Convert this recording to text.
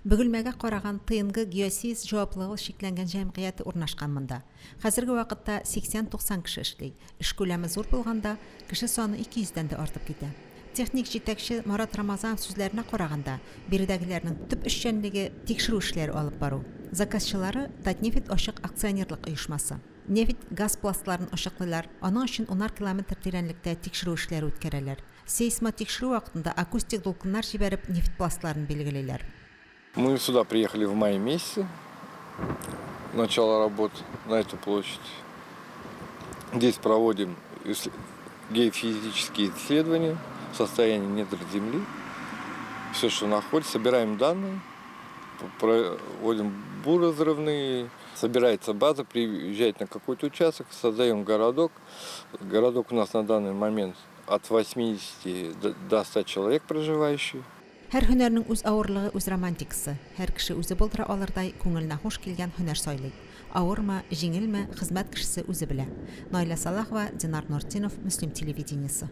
Бөгелмәгә караган ТНГ Геосейс җаваплылыгы чикләнгән җәмгыяте урнашкан монда. Хәзерге вакытта 80-90 кеше эшли. Эш күләме зур булганда, кеше саны 200 дән дә артып китә. Техник җитәкче Марат Рамазанов сүзләренә караганда, биредәгеләрнең төп эшчәнлеге, тикшерү эшләре алып бару. Заказчылары, Татнефть ачык акционерлык оешмасы. Нефть, газ пластларын ачыклыйлар, аның өчен унар километр тирәнлектә тикшерү эшләре үткәрәләр. Сейсмотикшерү вакытында акустик дулкыннар җибәреп нефть пластларын билгелиләр. Мы сюда приехали в мае месяце, начало работ на эту площадь. Здесь проводим геофизические исследования состояния недр земли, все, что находится, собираем данные, проводим буры взрывные, собирается база, приезжает на какой-то участок, создаем городок. Городок у нас на данный момент от 80 до 100 человек проживающих. Һәр һөнәрнең үз авырлыгы, үз романтикасы. Һәр кеше үзе булдыра алырдай, күңеленә хуш килгән һөнәр сайлый. Авырмы, җиңелме, хезмәт кешесе үзе белә. Наилә Салахова, Динар Нуртдинов, Мөслим телевидениесе.